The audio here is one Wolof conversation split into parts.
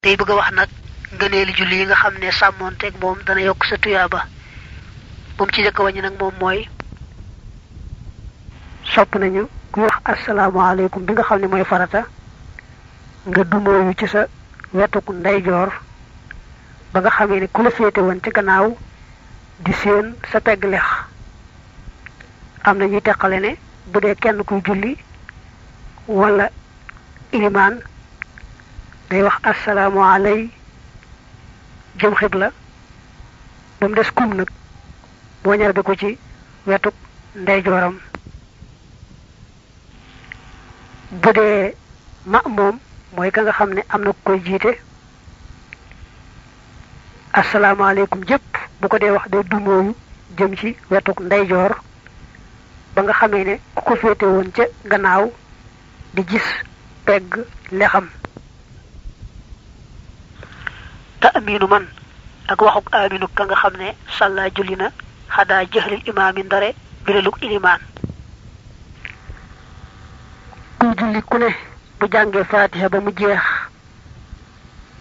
day bëgg wax nak ngëneeli julli yi nga xamne samonté ak mom dana yok sa tuyaba bum ci jëk wañu nak mom moy sopp nañu ku wax assalamu alaykum bi nga xamne moy farata nga dumoyu ci sa wetu ku nday jor ba nga xamé ni ku la fété won ci gannaaw di seen sa pegg lex am na ñuy tekkale ne bu dee kenn kuy julli wala iliman day wax assalamu alay jëm xibla bam des kum nak bo ñar be ko ci wetu ndey joram bu dee ma'mum moy ka nga xamne amna koy jité assalamu alaykum jëpp bu ko dee wax day dumoyu jëm ci wetu ndey jor ba nga xamé ne ku ko fété won ci gannaaw di gis pegg lexam ta'minu man ak waxuk aminu ka nga xamne salla julina hada jahlil imam ndare bireluk iliman ku julli ku ne bu jangé fatiha ba mu jeex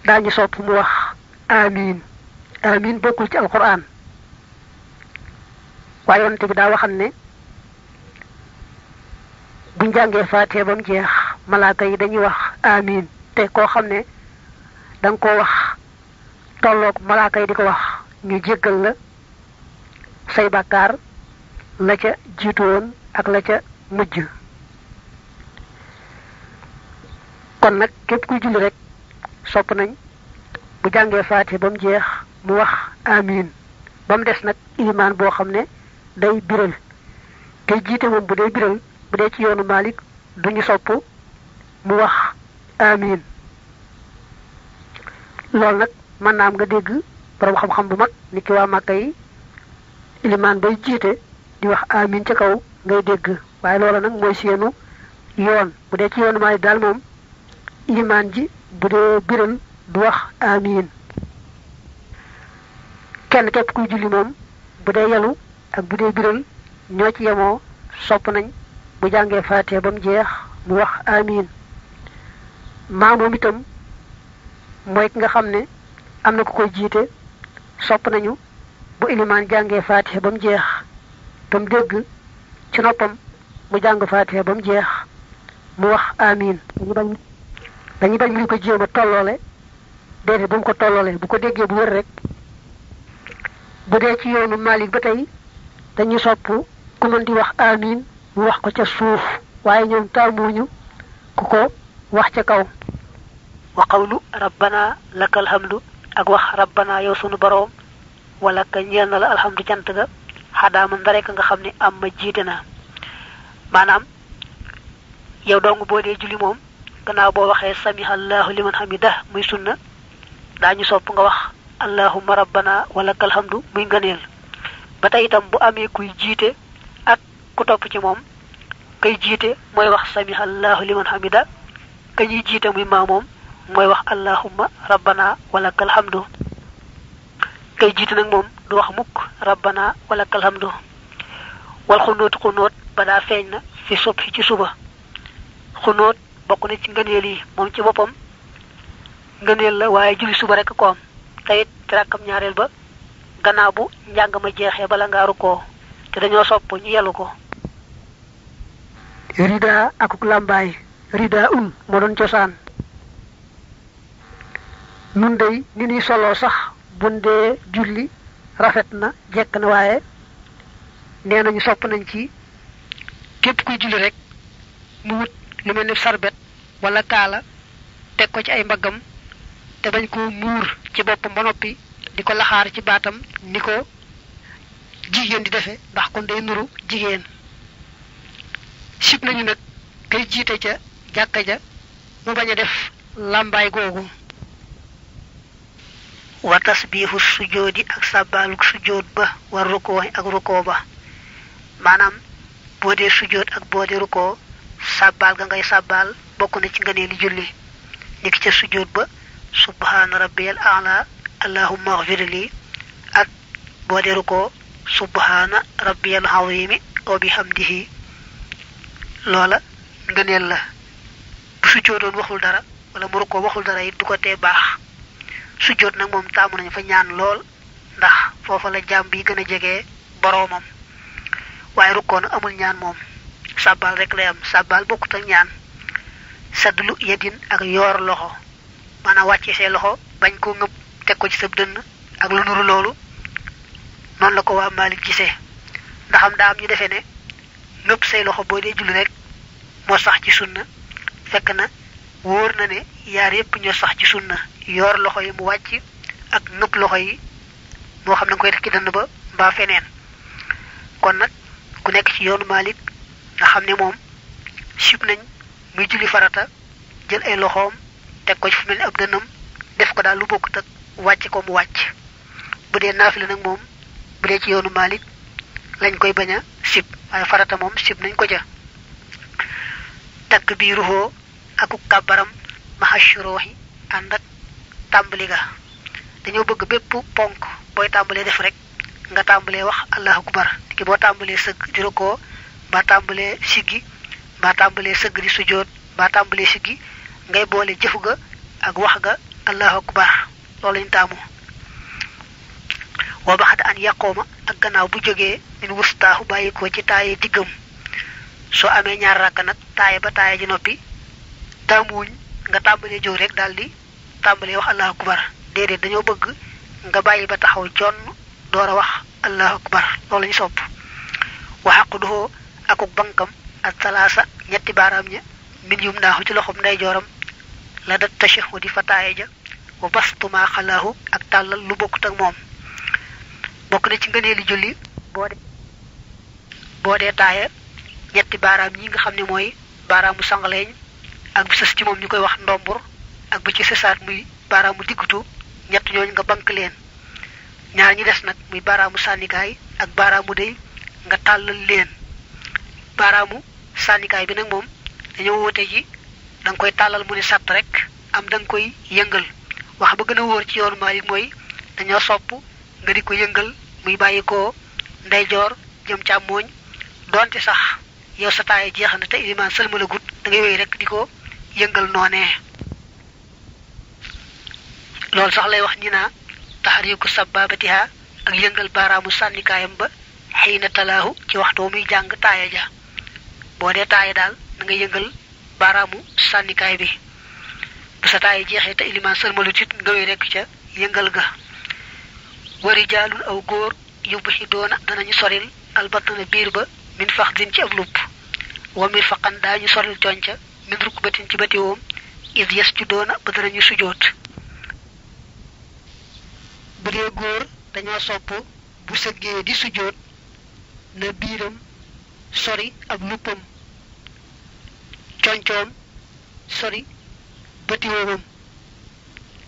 dañu sopp mu wax amin amin bokul ci alquran waye yonte bi da waxal ne bu jangé fatiha ba mu jeex malaaka yi dañuy wax amin te ko xamne dang ko wax tolok malaaka yi diko wax ñu jéggal la say bakkar la ca jitu won ak la ca mujj kon nak képp ku julli rek sopp nañ bu jangé fatiha bam jeex mu wax amin bam dess nak iman bo xamne day biral te jité mom bu day biral bu dé ci yoonu malik duñu sopp mu wax amin lol nak man naam nga dégg borom xam-xam bu mag niki wa Makka yi iliman bay jité di wax amin ci kaw ngay dégg waye loola nak moy seenu yoon bu dé ci yoonu malik dal mom iliman ji bu dé biral du wax amin kenn képp kuy julli mom bu dé yalu ak bu dé biral ñoo ci yemo sopp nañ bu jangé fatiha bam jeex mu wax amin maamum itam moy nga xamné amna ko koy jité sopp nañu bu iliman jangé fatiha bam jeex tam dégg ci noppam mu jang fatiha bam jeex mu wax amin dañu bañ ñu ko jéema tollolé dédé bu ko tollolé bu ko déggé bu wër rek bu dé ci yoonu malik ba tay dañu sopp ku mën di wax amin mu wax ko ca suuf waye ñoom taamuñu ku ko wax ca kaw wa qawlu rabbana lakal hamdu ak wax rabbana yow sunu borom wala ka ñeel na la alhamdu cant ga xadaama ndare ka nga xam ne am ma jiite na maanaam yow dong boo dee julli moom gannaaw boo waxee samiha allahu liman hamida muy sunna daañu sopp nga wax allahumma rabbana wala kal hamdu muy ngëneel ba tey itam bu amee kuy jiite ak ku topp ci moom kay jiite mooy wax samiha allahu liman hamida ka ñuy jiite muy maamoom moy wax allahumma rabbana walakal hamdu kay jitu nak mom du wax mukk rabbana walakal hamdu wal khunut bada feñna fi subhi ci suba khunut bokku na ci ngeenel yi mom ci bopam ngeenel la waye julli suba rek ko am tayit rakam ñaarel ba gannaaw bu njàng ma jeexé bala nga ruko te dañoo sopp ñu yelu ko rida akuk lambay rida mo don ciosan nun day ni ni solo sax bundé julli rafetna jek na waye nenañu sopp nañ ci képp kuy julli rek mu wut lu melni sarbet wala kala tek ko ci ay mbagam te bañ ko mur ci bopam ba nopi diko laxar ci batam niko jigen di defé ndax kon day nuru jigen sip nañu nak kay jité ca jakka ja mu baña def lambay gogu wa tasbihu sujudi ak sabaluk sujud ba war ruko ak ruko ba manam bodé sujud ak bodé ruko sabal ga ngay sabal bokku na ci ngeeneli julli nik ci sujud ba subhana rabbiyal a'la allahumma ighfir li ak bodé ruko subhana rabbiyal azim wa bihamdihi lola ngeenel la bu sujudon waxul dara wala mu ruko waxul dara it du ko té bax sujjóot nag moom taamu nañu fa ñaan lool ndax foofa la jaam bi gën a jege boroomam waaye rukkoo nag amul ñaan moom sàbbaal rek lay am sàbbaal bokkut ak ñaan saddlu yedin ak yoor loxo maanaam wàcce say loxo bañ koo ngëb teg ko ci sa dënn ak lu nuru loolu noonu la ko waa Maalik gisee ndaxam daa am ñu defee ne ngëb say loxo boo dee julli rek moo sax ci sunna fekk na wóor na ne yaar yépp ñoo sax ci sunna yoor loxo yi mu wàcc ak ngëb loxo yi moo xam na nga koy def ci dënn ba mbaa feneen kon nag ku nekk ci yoonu Maalik nga xam ne moom sib nañ muy julli farata jël ay loxoom teg ko ci fu mel ni ab dënnam def ko daal lu bokkut ak wàcc ko mu wàcc bu dee naafila nag moom bu dee ci yoonu Maalik lañ koy bañ a sib waaye farata moom sib nañ ko ja takbiiruhu aku kàbbaram mahashuruhi ànd ak tàmbali ga dañoo bëgg bépp ponk booy tàmbalee def rek nga tàmbalee wax allahu akbar ki boo tàmbalee sëgg di rukkoo mbaa tàmbalee siggi mbaa tàmbalee sëgg di sujjóot mbaa tàmbalee siggi ngay boole jëfu ga ak wax ga allahu akbar loolu lañ taamu wa baxada an yaqooma ak gannaaw bu jógee min wustaahu bàyyi ko ci taaye diggam soo amee ñaar rakk nag taaye ba taaye ji noppi taamuwuñ nga tàmbalee jóg rek daldi tàmbalee wax allahu akbar déedéet dañoo bëgg nga bàyyi ba taxaw jonn door a wax allahu akbar loolu lañu sopp wa xaquduhoo akuk bankam ak salaasa ñetti baaraam ña min yum naaxu ci loxom ndeyjooram la dat tashahudi fa taaye ja wa bastuma xalaahu ak tàllal lu bokkut ak moom bokk na ci ngëneeli julli boo dee taaye ñetti baaraam ñi nga xam ne mooy baaraamu sangaleeñ ak bi sës ci moom ñu koy wax ndombur ak ba ci sësaat muy baaraamu diggutu ñett ñooñu nga bank leen ñaar ñi des nag muy baaraamu sànnikaay ak baaraamu dey nga tàllal leen baaraamu sànnikaay bi nag moom dañoo wóote ji da nga koy tàllal mu ne sàtt rek am da nga koy yëngal wax ba gën a wóor ci yoonu Maalik mooy dañoo sopp nga di ko yëngal muy bàyyi ko ndeyjoor jëm càmmooñ doonte sax yow sa taaye jeex na te ilimaan sëlma la gut da ngay wéy rek di ko yëngal noonee loolu sax lay wax ñi naa taxariku sababatiha ak yëngal baaraamu sànnikaayam ba xiina talaahu ci waxtu muy jàng taaya ja boo dee taaya daal da nga yëngal baaraamu sànnikaay bi bu sa taaya jeexee te ilimaan sëlmalu tit nga wéy rek ca yëngal ga wari jaalul aw góor yóbbu xi doona danañu soril albatana biir ba min fax din ci ab lupp wa mir faqan daañu soril conca min rukbatin ci batiwoom is yes ju doona ba danañu sujoot bu dee góor dañoo sopp bu sëggee di sujoot na biiram sori ab luppam concoom sori batiwoomam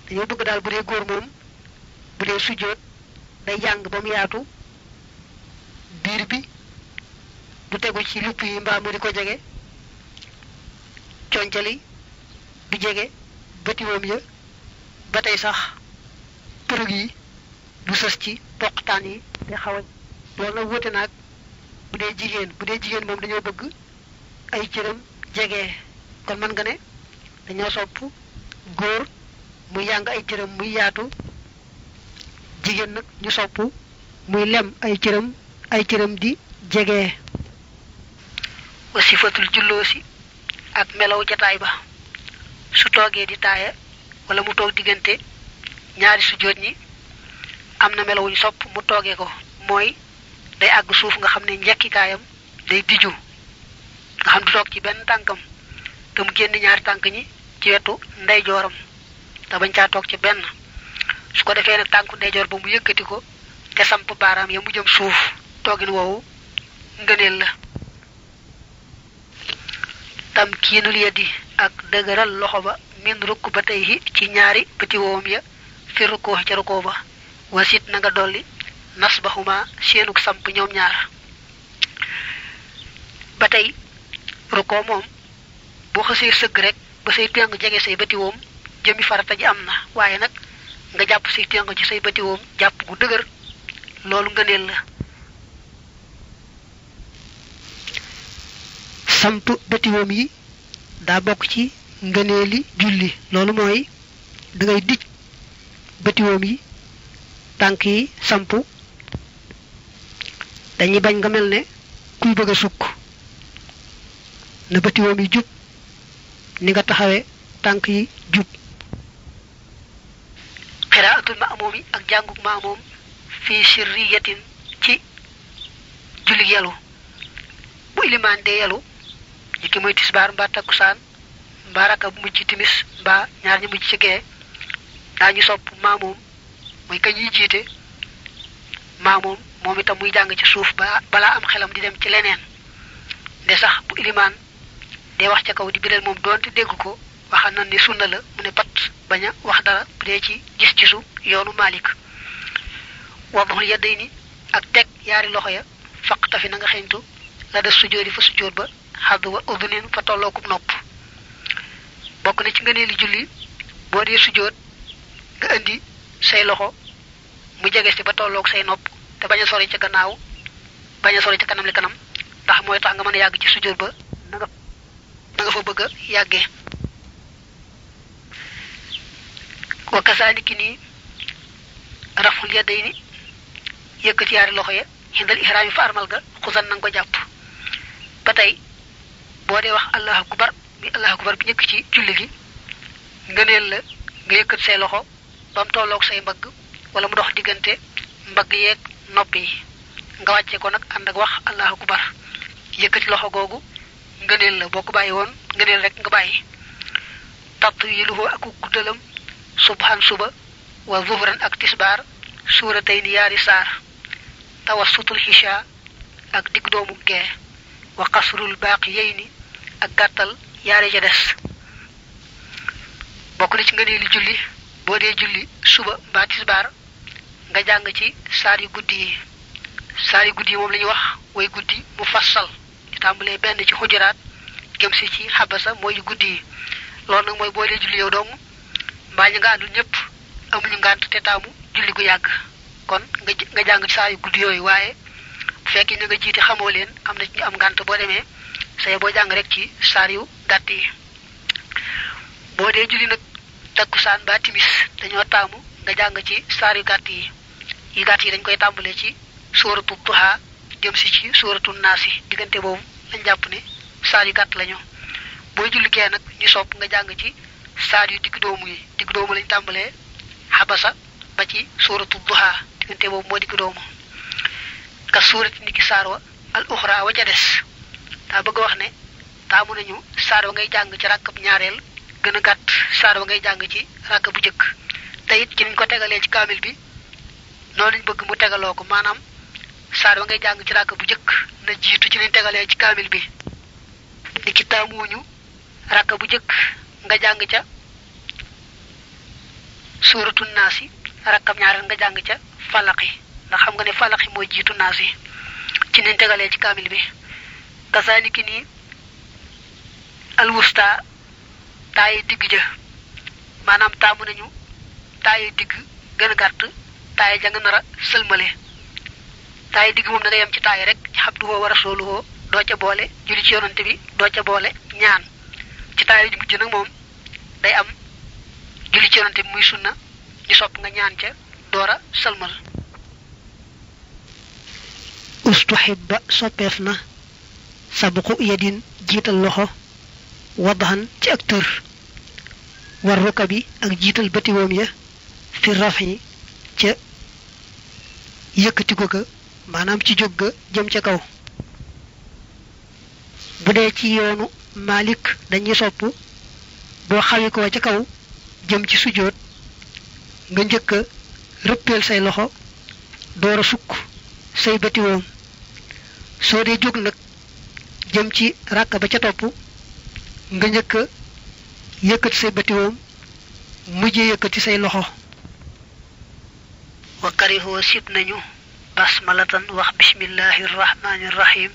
dañoo bëgg daal bu dee góor moom bu dee sujoot day jàng ba mu yaatu biir bi du tegu ci lupp yi mbaa mu di ko jege concali du jege batiwoom ya ba tey sax përëg yi du sës ci toqtaan yi te xaw a loolu nag wute naag bu dee jigéen moom dañoo bëgg ay cëram jege kon mën nga ne dañoo sopp góor muy yàng ay cëram muy yaatu jigéen nag ñu sopp muy lem ay cëram di jege. wa sifatul julloosi ak melaw jataay ba su toogee di taaya wala mu toog diggante ñaari sujjóot ñi am na melaw ñu sopp mu toogee ko mooy day àgg suuf nga xam ne njekkikaayam day diju nga xam du toog ci benn tànkam te mu génn ñaari tànk ñi ci wetu ndeyjooram te bañ caa toog ci benn su ko defee nag tànku ndeyjoor ba mu yëkkati ko te samp baaraam ya mu jëm suuf toogin woowu ngëneel la tam kiinul yeddi ak dëgëral loxo ba min rukk ba tey ci ñaari bëti woom ya fi rukkoo ca rukkoo ba wasit na nga dolli nas ba xuma seenuk samp ñoom ñaar ba tey rukkoo moom boo xasee sëgg rek ba say téng jege say bëti woom jëmi farata ji am na waaye nag nga jàpp say téng ci say bëti woom jàpp gu dëgër loolu ngëneel la samp bëti woom yi daa bokk ci ngëneeli julli loolu mooy da ngay dij bëtiwoom yi tànk yi sampu dañuy bañ nga mel ne kuy bëgg a sukk na bëtiwoom yi jub ni nga taxawee tànk yi jub qiraatul ma'muumi ak jànguk ma'muum fi sirriyatin ci julli yalu bu ilimaan dee yalu ñi ki muy tisbaar mbaa takkusaan mbaa raka bu mujj timis mbaa ñaar ñu mujj ci gee daañu sopp ma'muum muy kañ yi jiite ma'muum moom itam muy jàng ci suuf balaa am xelam di dem ci leneen de sax bu ilimaan dee wax ca kaw di biral moom doonte dégg ko waxal na ni sunna la mu ne pat bañ a wax dara bu dee ci gis-gisu yoonu Malik wadul yadayni ak teg yaari loxo ya faqtafi na nga xeñtu la def sujjóoti fa sujjóot ba xaddu wa udunin fa tollookum nopp bokk na ci ngëneeli julli boo dee sujjóot nga indi say loxo mu jege si ba tolloog say nopp te bañ a sori ca gannaaw bañ a sori ca kanam li kanam ndax mooy tax nga mën a yàgg ci sujjóot ba na nga fa bëgg a yàggee wa kasaaliki nii raful yadayni yëkkati yaari loxo ya xindal ihraami fa armal ga xusan nanga ko jàpp ba tey boo dee wax allahu akbar bi njëkk ci julli gi ngëneel la nga yëkkat say loxo ba mu tolloog say mbagg wala mu dox diggante mbagg yeeg nopp yi nga wàcce ko nag ànd ak wax allahu akbar yëkkati loxo googu ngëneel la boo ko bàyyi woon ngëneel rek nga bàyyi tatwiluhu ak guddalam subhan suba wa zuhran ak tisbaar suuratayni yaari saar tawassutul xisha ak digg doomu gee wa qasrul baaqiyayni ak gàttal yaari ca des bokk na ci ngëneeli julli boo dee julli suba mbaa tisbaar nga jàng ci saar yu guddi yi moom la ñuy wax way guddi mu fassal di tàmbalee benn ci xujuraat jëm si ci xabasa mooy yu guddi yi loolu nag mooy boo dee julli yow dong mbaa ñu nga àndul ñëpp amuñu ngànt te taamu julli gu yàgg kon nga jàng ci saar yu guddi yooyu waaye bu fekkee ne nga jiite xamoo leen am na ci ñu am ngànt boo demee say boo jàng rek ci saar yu gàtt yi boo dee julli nag takkusaan ba timis dañoo taamu nga jàng ci saar yu gàtt yi dañ koy tàmbalee ci sóoratu duha jëm si ci sóoratu naasi diggante boobu lañ jàpp ne saar yu gàtt lañu booy julli gee nag ñu sopp nga jàng ci saar yu digg doomu lañ tàmbalee xabasa ba ci sóoratu duha diggante boobu moo digg doomu ka suurati niki saar wa al uxra wa ca des daa bëgg a wax ne taamu nañu saar wa ngay jàng ci ràkkab ñaareel gën a gàtt saar wa ngay jàng ci ràkk bu jëkk te it ci niñ ko tegalee ci kaamil bi noonu lañ bëgg mu tegaloo ko maanaam saar wa ngay jàng ci ràkk bu jëkk na jiitu ci niñ tegalee ci kaamil bi ni ki taamuñu ràkk bu jëkk nga jàng ca suuratu naasi rakkab ñaareel nga jàng ca falaqi ndax xam nga ne falaqi mooy jiitu naasi ci niñ tegalee ci kaamil bi kasaaliki nii alwusta taaye digg ja maanaam taamu nañu taaye digg gën a gàtt taaye ja nga nar a sëlmale taaye digg moom da nga yem ci taaye rek ci abduhu wa rasuluhu doo ca boole julli ci yonante bi doo ca boole ñaan ci taaye ji mujj nag moom day am julli ci yonante bi muy sunna ñu sopp nga ñaan ca doora sëlmal ustuhibba soppeef na sabqu yadin jiital loxo wadahan ci ak tër war rukabi ak jiital batiwoom ya fi rafi ca yëkkati ko ga maanaam ci jóg ga jëm ca kaw bu dee ci yoonu Malik dañuy sopp boo xawi ko ca kaw jëm ci sujjóot nga njëkk a rëppeel say loxo door a sukk say batiwoom soo dee jóg nag jëm ci ràkk ba ca topp nga njëkk a yëkkati say batiwoom mujjee yëkkati say loxo wa karihoo sib nañu basmalatan wax bismillahi rrahmani rrahim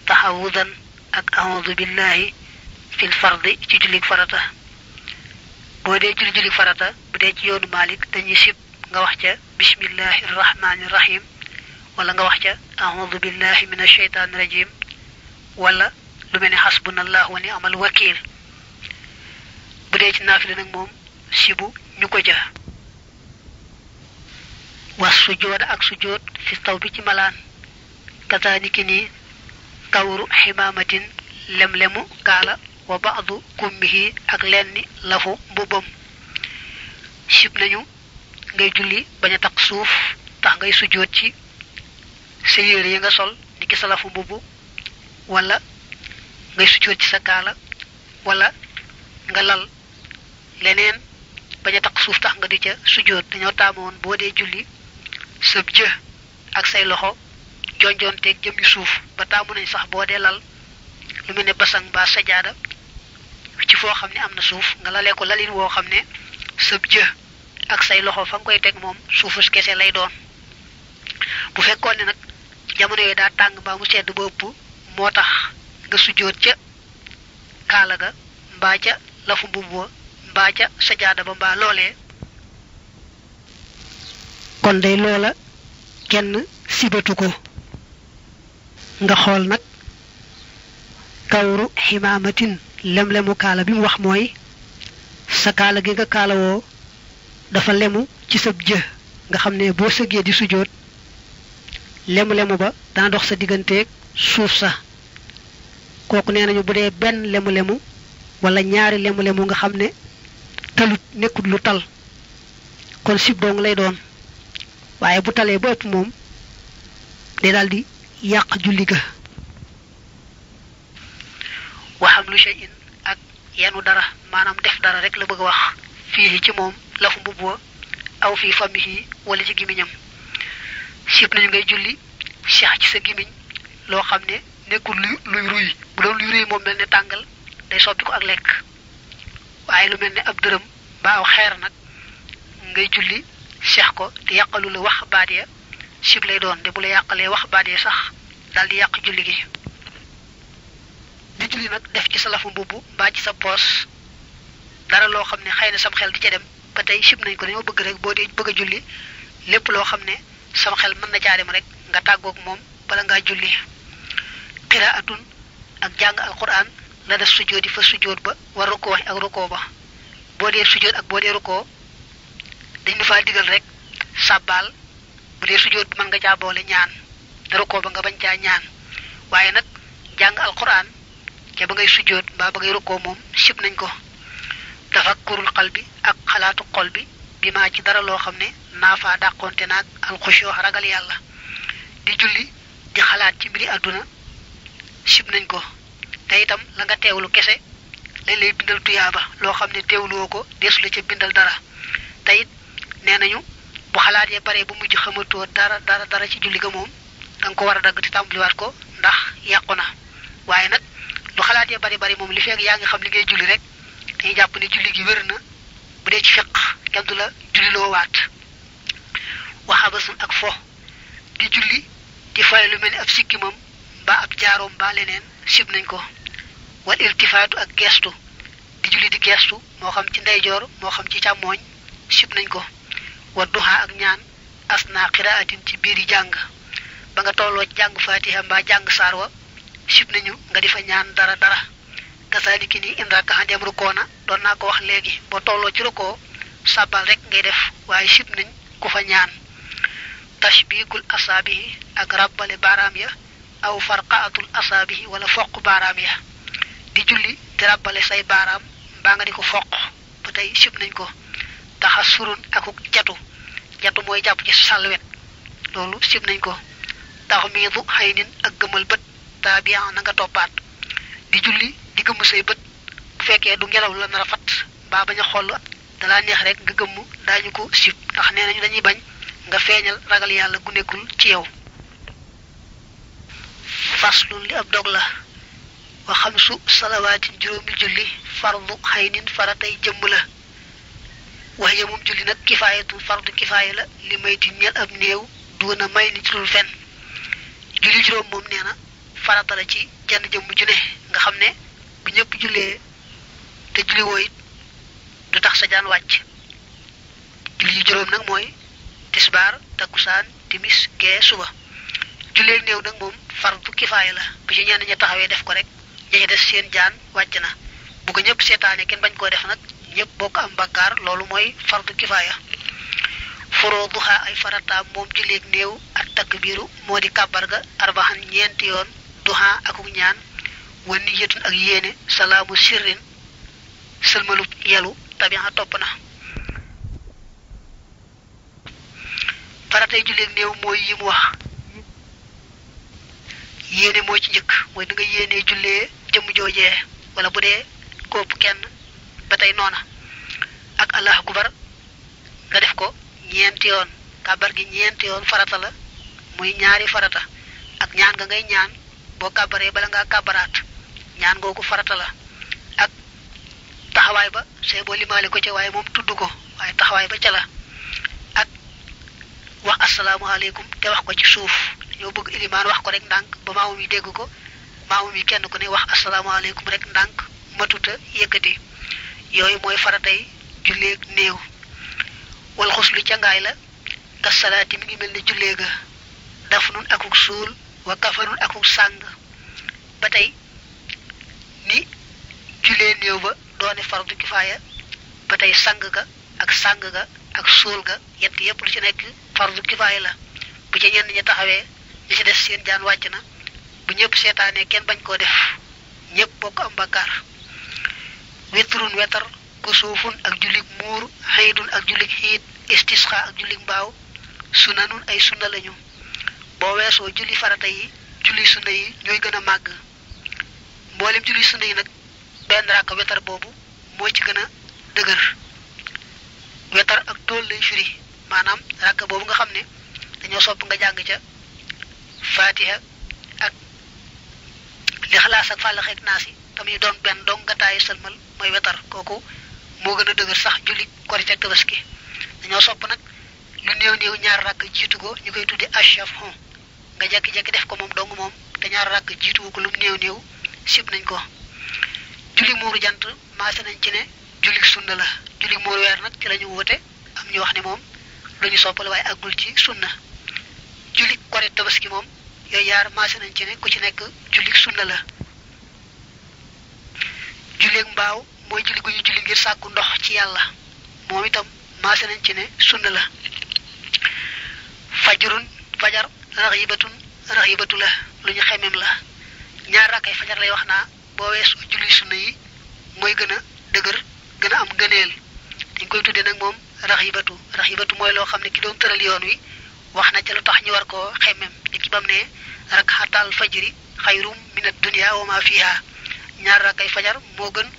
taxawudan ak a'udhu billahi fil fardi ci jullik farata boo dee jullik farata bu dee ci yoonu Malik dañuy sib nga wax ca bismillahi rrahmani rrahim wala nga wax ca a'udhu billahi minash shaytanir rajim wala lu mel ne xasbunallahu wa ni'mal wakil bu dee ci naafila nag moom sibu ñu ko ja was sujooda ak sujood fi taw bi ci malaan kazaniki ni kawru himamatin lemlemu kaala wa ba'du kummihi ak lenni lafu mbubam sib nañu ngay julli baña tak suuf tax ngay sujood ci sa yére yi nga sol ni ki sa lafu mbubu wala ngay sujood ci sa kaala wala nga lal leneen baña tak suuf tax nga di ca sujood dañoo taamoon boo dee julli sab jë ak say loxo jonjonteeg jëm yu suuf ba taamu nañ sax boo dee lal lu mel ne basang ba sajaada ci foo xam ne am na suuf nga lalee ko lalin woo xam ne sab jë ak say loxo fa nga koy teg moom suufus kese lay doon bu fekkoon ne nag jamono yi daa tàng ba mu sedd ba ëpp moo tax nga sujood ca kaala ga mbaa ca lafu mbubb mbaa ca sajaada ba mbaa loolee kon day loola kenn sibatu ko nga xool nag kawru himamatin lemlemu kaala bi mu wax mooy sa kaala gi nga kaala woo dafa lemu ci sab jë nga xam ne boo sëggee di sujood lemu-lemu ba dana dox sa digganteeg suuf sa kooku nee nañu bu dee benn lemu-lemu wala ñaari lemu-lemu nga xam ne talut nekkut lu tal kon sib dong lay doon waaye bu talee ba ëpp moom day daldi yàq julli ga waxam lu shay'in ak yenu dara maanaam def dara rek la bëgg wax fii ci moom lafu mbubboo aw fii famihi wala ci gimiñam sib nañu ngay julli cheikh ci sa gimiñ loo xam ne nekkul luy ruy bu doon luy ruy moom mel ne tàngal day soppi ko ak lekk waaye lu mel ne ab dërëm ba aw xeer nag ngay julli cheikh ko te yàqalu la wax baat ya sib lay doon de bu la yàqalee wax baat ya sax dal di yàq julli gi di julli nag def ci sa lafu mbubb mbaa ci sa poos dara loo xam ne xëy na sam xel di ca dem ba tey sib nañ ko dañoo bëgg rek boo dee bëgg a julli lépp loo xam ne sam xel mën na caa dem rek nga tàggoog moom bala ngaa julli qiraatun ak jàng alquran la def sujoodi fa sujood ba war rukkoo ak rukkoo ba boo dee sujood ak boo dee rukkoo dañ nu faa digal rek sàbbaal bu dee sujood mën nga caa boole ñaan te rukkoo ba nga bañ caa ñaan waaye nag jàng alquran ca ba ngay sujood mbaa ba ngay rukkoo moom sib nañ ko tafakkurul qalbi ak xalaatu xol bi bi maa ci dara loo xam ne naafaa dàqonte naag alxushoo ragal yàlla di julli di xalaat ci mbiri àdduna sib nañ ko te itam la nga teewlu kese lañ lay bindal tuyaaba loo xam ne teewluwoo ko deesu la ca bindal dara te it nee nañu bu xalaat ya bare bu mujj xamatoo dara ci julli ga moom danga ko war a dagg te tàmbaliwaat ko ndax yàqu na waaye nag lu xalaat ya bari moom li fekk yaa ngi xam li ngay julli rek dañuy jàpp ne julli gi wér na bu dee ci fiq kenn du la julliloo waat waxabasun ak fo di julli di fay lu mel ni ab sikkimam mbaa ab jaaroom mbaa leneen sib nañ ko wal iltifaatu ak gestu di julli di gestu moo xam ci ndeyjoor moo xam ci càmmooñ sib nañ ko wa duha ak ñaan asna qiraatin ci biiri jàng ba nga tolloo ci jàng fatiha mbaa jàng saar wa sib nañu nga di fa ñaan dara kasaaliki ni indraka xandeem rukkoo na doon naa ko wax léegi boo tolloo ci rukkoo sàbbal rek ngay def waaye sib nañ ku fa ñaan tashbikul asaabihi ak rabbale baaraam ya aw farqaatul asaabihi wala foq baaraam ya di julli di rabbale say baaraam mbaa nga di ko foq ba tey sib nañ ko taxa surun akuk jatu mooy jàpp ci sàlwet loolu sib nañ ko tax miidu xëy nin ak gëmal bët taabian na nga toppaat di julli di gëmm say bët bu fekkee du ngelaw la nar a fat mbaa bañ a xoll dalaa neex rek nga gëmm daañu ko sib ndax nee nañu dañuy bañ nga feeñal ragal yàlla gu nekkul ci yow faslun li ab dog la wa xamsu salawaatin juróomi julli fardu xaynin faratay jëmm la wax ya moom julli nag kifaayatu fardu kifaaya la li may ti ñeel ab néew duuna may ni ci lul fen julli juróom moom nee na farata la ci jenn jëmm ju ne nga xam ne bu ñëpp jullee te julli woo it du tax sa jaan wàcc julli juróom nag mooy tisbaar takkusaan timis gee suba jullee néew nag moom fardu kifaaya la bu ci ñenn ña taxawee def ko rek ña des seen jaan wàcc na bu ko ñëpp seetaane kenn bañ koo def nag ñëpp bokk am bakkaar loolu mooy fardu kifaaya furuduha ay farata mom juleeg neew at takbiru modi kabar ga arbahan ñent yoon duha akuk ñaan wa niyatun ak yene salamu sirrin selmalu yalu tabi'a topna faratay juleeg neew moy yim wax yene mo ci ñëk moy da nga yene julle jëm jojé wala budé koop kenn batay nona ak allah akbar nga def ko ñent yoon kabar gi ñent yoon farata la muy ñaari farata ak ñaan nga ngay ñaan bo kabaré bala nga kabarat ñaan gogu farata la ak taxaway ba sey bo limalé ko ci waye mom tuddu ko waye taxaway ba ci la ak wax assalamu alaykum te wax ko ci suuf ñoo bëgg iliman wax ko rek ndank ba maamu mi dégg ko maamu mi kenn ku ne wax assalamu alaykum rek ndank matuta yëkëti yoy moy faratay julé neew wal khuslu ca ngaay la ka salati mi ngi melni julé ga dafnun akuk sul wa kafanun akuk sang batay ni julé neew ba doone fardu kifaya batay sang ga ak sul ga yett yépp lu ci nek fardu kifaya la bu ci ñenn ñi taxawé ñi ci dess seen jaan wacc na bu ñepp sétané kenn bañ ko def ñepp bokk am bakkar witrun wetar kusufun ak julik mur haydun ak julik hit istisqa ak julik baw sunanun ay sunna lañu bo wesso julli farata yi julli sunna yi ñoy gëna mag mbolem julli sunna yi nak ben rak wetar bobu mo ci gëna deugar wetar ak tol lay firi manam rak bobu nga xamne dañu sopp nga jang ca fatiha ak l'ikhlas ak falakh ak nasi tamuy doon ben dong nga tay selmal moy wetar koku mo gëna deugar sax julli korite tabaski dañu sopp nak lu neew neew ñaar rak jitu go ñukay tuddi ashafhu nga jekki jekki def ko mom dong mom te ñaar rak jitu ko lu neew neew sip nañ ko julli muru jant ma sa nañ ci ne julli sunna la julli muru wer nak ci lañu wote am ñu wax ne mom luñu soppal way agul ci sunna julli korite tabaski mom yoy yar ma sa nañ ci ne ku ci nek julli sunna la julli mbaaw moy julli guñu julli ngir sakku ndox ci yalla mom itam ma sa nañ ci ne sunna la fajrun fajar raghibatu la luñu xemem la ñaar rakay fajar lay waxna bo wessu julli sunna yi moy gëna deugar gëna am gëneel dañ koy tuddé nak mom raghibatu moy lo xamné ki doon teural yoon wi waxna ci lu tax ñu war ko xemem ci bam né rakhatal fajri khayrum min ad-dunya wa ma fiha ñaar rakay fajar mo gën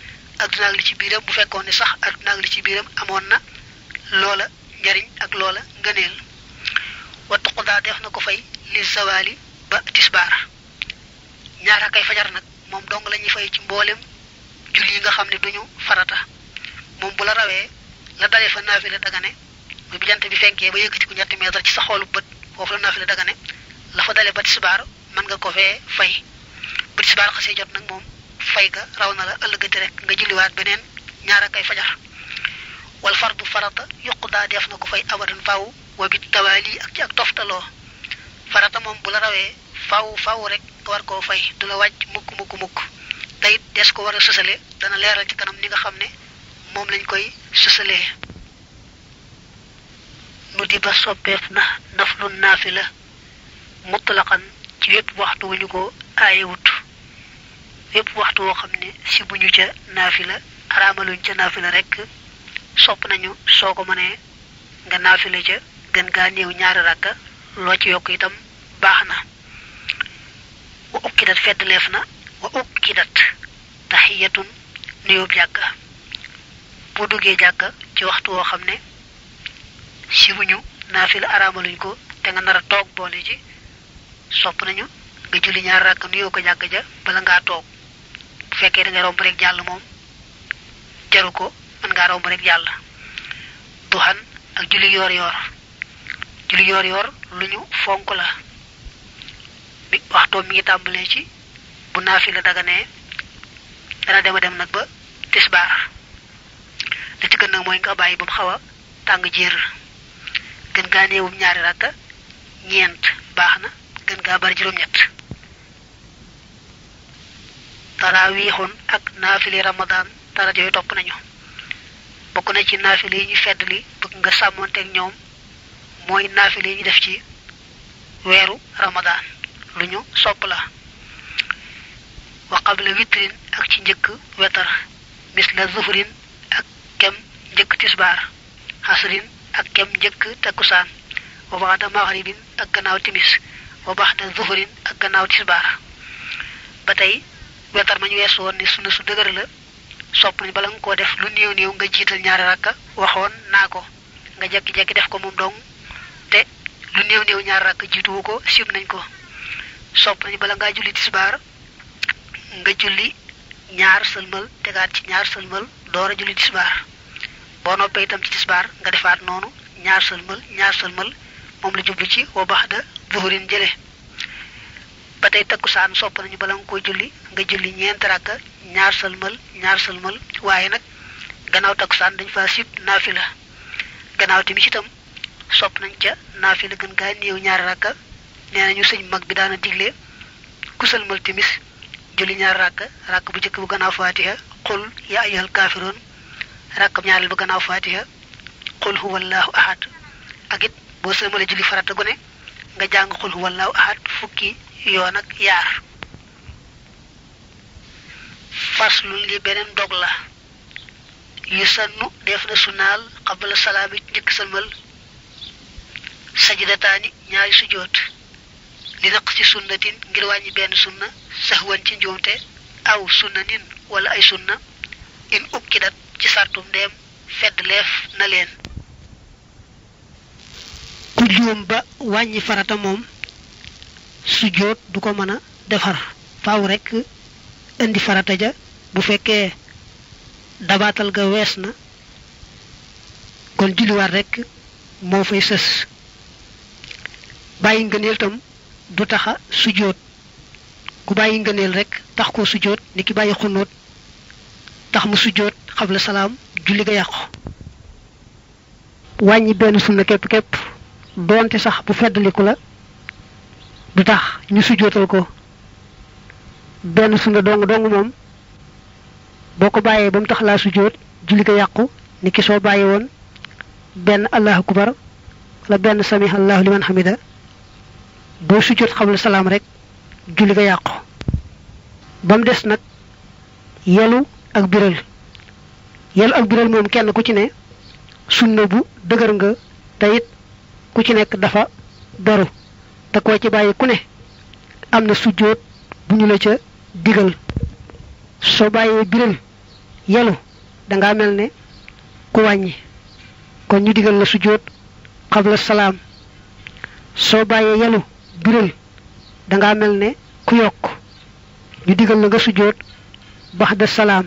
aduna ak li ci biiram bu fekkone sax aduna ak li ci biiram amon na lola njariñ ak lola ngëneel wa tuqda def na ko fay li zawali ba tisbar ñaara kay fajar nak mom dong lañuy fay ci mbolem julli nga xamne duñu farata mom bu la rawé la dalé fa nafila dagane bu jant bi fenké ba yëkëti ku ñetti mètre ci sa xolu bëtt fofu la nafila dagane la fa dalé ba tisbar man nga ko fé fay bu tisbar xasse jot nak mom fay ga raw na la ëllëgati rek nga julli waat benen ñaara kay fajar wal fardu farata yuqda def na ko fay abadan faaw wa bit tawali ak ci ak toftalo farata mom bu la rawé faaw rek war ko fay du la wacc mukk tay des ko wara seusalé dana léral ci kanam ni nga xamné mom lañ koy seusalé nu di ba soppef na naflu nafila mutlaqan ci wépp waxtu wuñu ko ayewut wépp waxtu wo xamné ci buñu ca nafila aramaluñ ca nafila rek sopp nañu soko mané nga nafila ca gën ga neew ñaari rakka lo ci yok itam baxna wa ukidat fedd lefna wa ukidat tahiyatun niyo jakka bu duggé jakka ci waxtu wo xamné ci buñu nafila aramaluñ ko té nga nara tok bolé ci sopp nañu nga julli ñaar rakka niyo ko jakka ja bala nga tok bu fekké da nga romb rek jall mom jaru ko man nga romb rek yalla duhan ak julli yor luñu fonk la bi waxto mi tambalé ci bu nafila dagané dana dem nak ba tisbar da ci gën nak moy nga bayyi bu xawa tang jër gën ga neewum ñaari rakka ñent baxna gën ga bari juroom ñett tarawihun ak nafili ramadan tara joy top nañu bokku na ci nafili ñu feddli bëgg nga samonté ak ñoom mooy naafile yi def ci weeru ramadan lu ñu sopp la wa qabla witrin ak ci njëkk wetar misla zuhrin ak kem njëkk tisbaar hasrin ak kem njëkk takkusaan wa ba'da maghribin ak gannaaw timis wa ba'da zuhrin ak gannaaw tisbaar ba tey wetar ma ñu weesu woon ni sunna su dëgër la sopp nañ bala nga koo def lu néew néew nga jiital ñaari rakka waxoon naa ko nga jekki-jekki def ko moom dong te lu néew néew ñaari rakka jiituwu ko sib nañ ko sopp nañ bala ngaa julli tisbaar nga julli ñaar sëlmal tegaat ci ñaar sëlmal doora julli tisbaar boo noppee itam ci tisbaar nga defaat noonu ñaar sëlmal moom la jublu ci wa baxda zuhurin jële ba tey takkusaan sopp nañu bala nga koy julli nga julli ñeent rakka ñaar sëlmal waaye nag gannaaw takkusaan dañ fa sib naafila gannaaw timis itam sopp nañ ca naafila gën gaa néew ñaari rakka nee nañu sëñ mag bi daana digle ku sëlmal timis julli ñaar rakk bu jëkk bu gannaaw fatiha qul ya ayyuhal kaafiruun rakk bu ñaareel bu gannaaw fatiha qul huwallahu ahad ak it boo sëlmalee julli farata gu ne nga jàng qul huwallahu ahad fukki yoon ak yaar faslun li beneen dog la yu sannu def na sunaal qabla salaami njëkk sëlmal sajdataani ñaari sujjoot li naq ci sunnatin ngir wàññi benn sunna sahwan ci njuumte aw sunnanin wala ay sunna in ukkidat ci sartum ndeem fedd leef na leen ku juum ba wàññi farata moom sujjoot du ko mën a defar faaw rek indi farata ja bu fekkee dabaatal ga wees na kon julliwaat rek moo fay sës bàyyi ngëneel tam du taxa sujjoot ku bàyyi ngëneel rek tax ko sujjoot ni ki bàyyi xunóot tax mu sujjoot xabla salaam julli ga yàqu wàññi benn sunna képp doonte sax bu feddaliku la du tax ñu sujjootal ko benn sunna dong moom boo ko bàyyee ba mu tax laa sujjoot julli ga yàqu ni ki soo bàyyi woon benn allahu akbar wala benn samiha allahu liman hamida boo sujjoot xabla salaam rek julli ga yàqu ba mu des nag yelu ak biral moom kenn ku ci ne sunna bu dëgër nga te it ku ci nekk dafa doru te koo ci bàyyi ku ne am na sujjoot bu ñu la ca digal soo bàyyee biral yelu dangaa mel ne ku wàññi kon ñu digal la sujjoot xabla salaam soo bàyyee yelu biral dangaa mel ne ku yokk ñu digal la nga sujjoot baxda salaam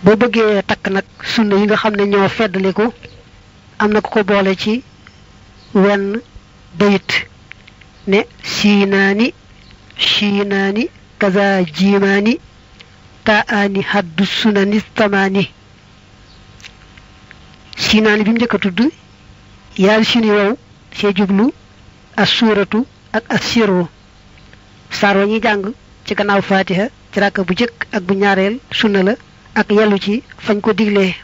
boo bëggee takk nag sunna yi nga xam ne ñoo feddaliku am na ku ko boole ci wenn bayit ne shiinaani kaza jiimaani taani haddu sunani tamaani shiinaani bi mu njëkk a tudd yaari siin wow see jublu as suuratu ak as sirru saar wa ñuy jàng ci gannaaw fatiha ci ràkka bu jëkk ak bu ñaareel sunna la ak yellu ci fañ ko diglee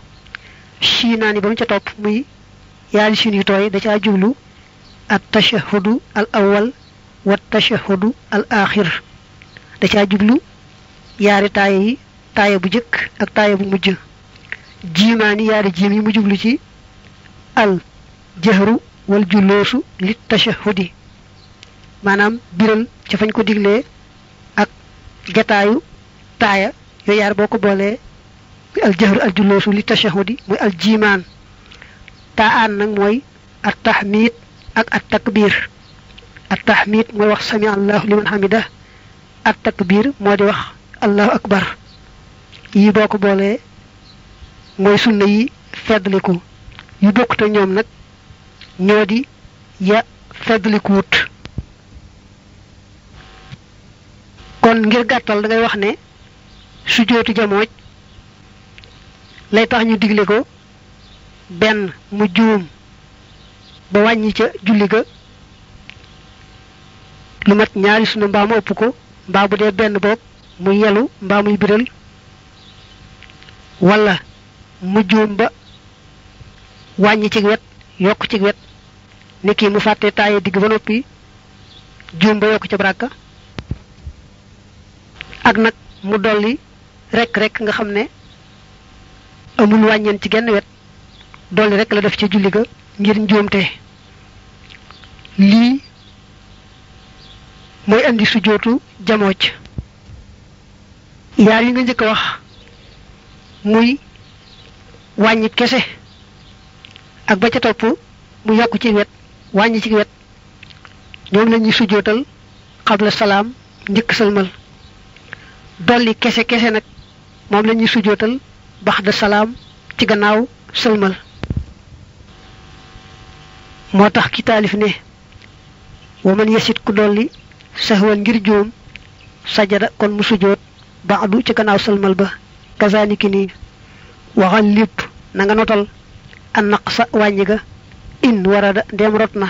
shiinaani ba mu ca topp muy yaari siin yu tooy da caa jublu at tashahudu al awwal wa tashahudu al axir da caa jublu yaari taaya yi taaya bu jëkk ak taaya bu mujj jiimaani yaari jiim yi mu jublu ci al jahru wal julloosu li tashahudi maanaam biral ca fañ ko diglee ak jataayu taaya yooyu yaar boo ko boolee muy al jahru al julloosu li tashahudi muy al jiimaan taan nag mooy at tahmid ak at takbir at tahmid mooy wax sami allahu liman hamida at takbir moo di wax allahu akbar yi boo ko boolee mooy sunna yi feddliku yu bokkute ñoom nag ñoo di ya feddlikuwut kon ngir gàttal da ngay wax ne sujjóotu jamooj lay tax ñu digle ko benn mu juum ba wàññi ca julli ga lu mat ñaari sunna mbaa mu ëpp ko mbaa bu dee benn boog muy yelu mbaa muy biral wala mu juum ba wàññi ci wet yokk ci wet niki mu fàtte taaye digg ba noppi juum ba yokk ca baraka ak nag mu dolli rek nga xam ne amul wàññeen ci genn wet dolli rek la def ci julli ga ngir njuumte lii mooy andi sujootu jamooc yaar yi nga njëkk a wax muy wàññi kese ak ba ca topp mu yokk ci wet wàññi ci wet ñoom la ñuy sujootal xabla salaam njëkk sëlmal dolli kese nag moom la ñuy sujootal baxda salaam ci gannaaw sëlmal moo tax ki taalif ne wa man yasit ku dolli sahwan ngir juum sajada kon mu sujoot ba'du ci gannaaw sëlmal ba kazaliki nii waxal lépp na nga notal an naqsa wàññi ga in warada ndem rot na